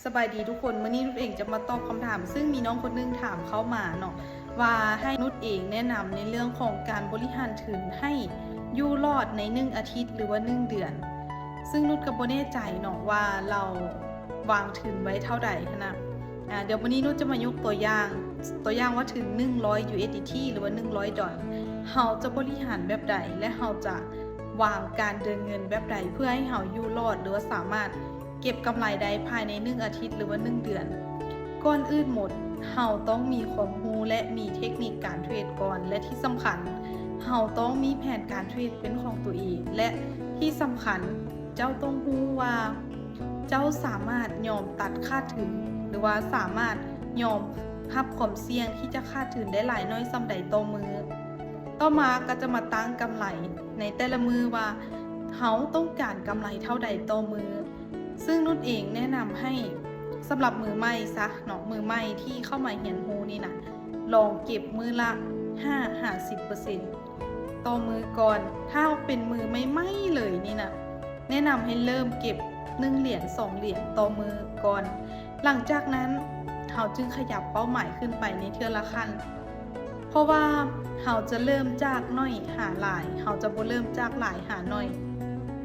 ສະບາຍດີທຸກຄົນ, ມື້ນີ້ນຸດເອງຈະມາຕອບຄຳຖາມ ຊຶ່ງມີນ້ອງຄົນໜຶ່ງຖາມເຂົ້າມາເນາະ ວ່າໃຫ້ນຸດເອງແນະນຳໃນເລື່ອງຂອງການບໍລິຫານທຶນໃຫ້ຢູ່ລອດໃນໜຶ່ງອາທິດ ຫຼືວ່າໜຶ່ງເດືອນ. ຊຶ່ງນຸດກໍບໍ່ແນ່ໃຈເນາະວ່າລາວວາງທຶນໄວ້ເທົ່າໃດຫັ້ນນະ. ອາ ດຽວມື້ນີ້ນຸດຈະມາຍົກຕົວຢ່າງ, ຕົວຢ່າງວ່າທຶນໜຶ່ງຮ້ອຍ USDT ຫຼືວ່າໜຶ່ງຮ້ອຍດອນ, ເຮົາຈະບໍລິຫານແບບໃດ ແລະ ເຮົາຈະວາງການເດີນເງິນແບບໃດ ເພື່ອໃຫ້ເຮົາຢູ່ລອດ ຫຼືວ່າສາມາດ ເກັບກຳໄລໄດ້ພາຍໃນໜຶ່ງອາທິດ ຫຼືວ່າໜຶ່ງເດືອນ. ກ່ອນອື່ນໝົດ ເຮົາຕ້ອງມີຄວາມຮູ້ ແລະ ມີເທັກນິກການເທຣດກ່ອນ ແລະ ທີ່ສຳຄັນ ເຮົາຕ້ອງມີແຜນການເທຣດເປັນຂອງຕົວເອງ ແລະ ທີ່ສຳຄັນ ເຈົ້າຕ້ອງຮູ້ວ່າເຈົ້າສາມາດຍອມຕັດຂາດທຶນ ຫຼືວ່າສາມາດຍອມຮັບຄວາມສ່ຽງທີ່ຈະຂາດທຶນໄດ້ຫຼາຍໜ້ອຍສ່ຳໃດຕໍ່ມື້. ຕໍ່ມາກໍຈະມາຕັ້ງກຳໄລໃນແຕ່ລະມື້ວ່າເຮົາຕ້ອງການກຳໄລເທົ່າໃດຕໍ່ມື້. ຊຶ່ງນຸດເອງແນະນຳໃຫ້ສຳລັບມືໃໝ່ຊະເນາະ, ມືໃໝ່ທີ່ເຂົ້າມາຮຽນຮູ້ນີ້ນະ ລອງເກັບມື້ລະຫ້າຫາສິບເປີເຊັນຕໍ່ມື້ກ່ອນ. ຖ້າເປັນມືໃໝ່ໆເລີຍນີ້ນະ ແນະນຳໃຫ້ເລີ່ມເກັບໜຶ່ງຫຼຽນ ສອງຫຼຽນຕໍ່ມື້ກ່ອນ. ຫຼັງຈາກນັ້ນ ເຮົາຈຶ່ງຂະຫຍັບເປົ້າໝາຍຂຶ້ນໄປໃນເທື່ອລະຂັ້ນ. ເພາະວ່າເຮົາຈະເລີ່ມຈາກໜ້ອຍຫາຫຼາຍ, ເຮົາຈະບໍ່ເລີ່ມຈາກຫຼາຍຫາໜ້ອຍ.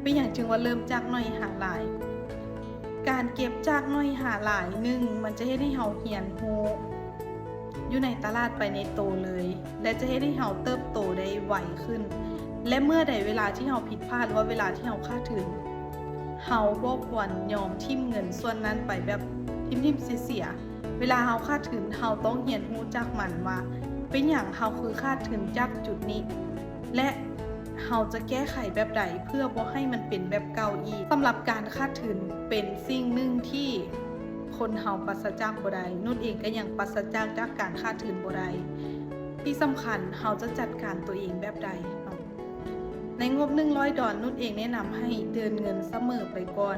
ເປັນຫຍັງຈຶ່ງວ່າເລີ່ມຈາກໜ້ອຍຫາຫຼາຍ? ການເກັບຈາກໜ້ອຍຫາຫຼາຍ, ໜຶ່ງ ມັນຈະເຮັດໃຫ້ເຮົາຮຽນຮູ້ຢູ່ໃນຕະຫຼາດໄປໃນໂຕເລີຍ ແລະ ຈະເຮັດໃຫ້ເຮົາເຕີບໂຕໄດ້ໄວຂຶ້ນ. ແລະ ເມື່ອໃດເວລາທີ່ເຮົາຜິດພາດ ຫຼືວ່າເວລາທີ່ເຮົາຂາດທຶນ, ເຮົາບໍ່ຄວນຍອມຖິ້ມເງິນສ່ວນນັ້ນໄປແບບຖິ້ມໆເສຍໆ. ເວລາເຮົາຂາດທຶນ, ເຮົາຕ້ອງຮຽນຮູ້ຈາກມັນວ່າເປັນຫຍັງເຮົາຄືຂາດທຶນຈາກຈຸດນີ້ ແລະ ເຮົາຈະແກ້ໄຂແບບໃດເພື່ອບໍ່ໃຫ້ມັນເປັນແບບເກົ່າອີກ. ສຳລັບການຂາດທຶນເປັນສິ່ງໜຶ່ງທີ່ຄົນເຮົາປາສະຈາກບໍ່ໄດ້. ນຸດເອງກໍຍັງປາສະຈາກຈາກການຂາດທຶນບໍ່ໄດ້. ທີ່ສຳຄັນ, ເຮົາຈະຈັດການຕົວເອງແບບໃດເນາະ? ໃນງົບໜຶ່ງຮ້ອຍດອນ, ນຸດເອງແນະນຳໃຫ້ເດີນເງິນສະເໝີໄປກ່ອນ.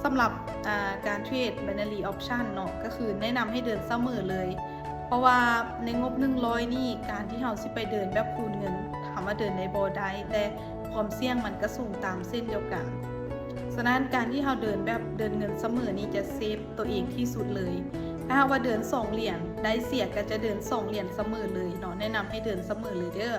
ສຳລັບ ອາ ການເທຣດ binary option ເນາະ, ກໍຄືແນະນຳໃຫ້ເດີນສະເໝີເລີຍ. ເພາະວ່າໃນງົບໜຶ່ງຮ້ອຍນີ້, ການທີ່ເຮົາຊິໄປເດີນແບບຄູນເງິນ, ຖາມວ່າເດີນໄດ້ບໍ່? ໄດ້, ແຕ່ຄວາມສ່ຽງມັນກໍສູງຕາມເຊັ່ນດຽວກັນ. ສະນັ້ນ, ການທີ່ເຮົາເດີນແບບເດີນເງິນສະເໝີນີ້ຈະເຊຟຕົວເອງທີ່ສຸດເລີຍ. ຖ້າຫາກວ່າເດີນສອງຫຼຽນ, ໄດ້ເສຍກໍຈະເດີນສອງຫຼຽນສະເໝີເລີຍເນາະ. ແນະນຳໃຫ້ເດີນສະເໝີເລີຍເດີ້.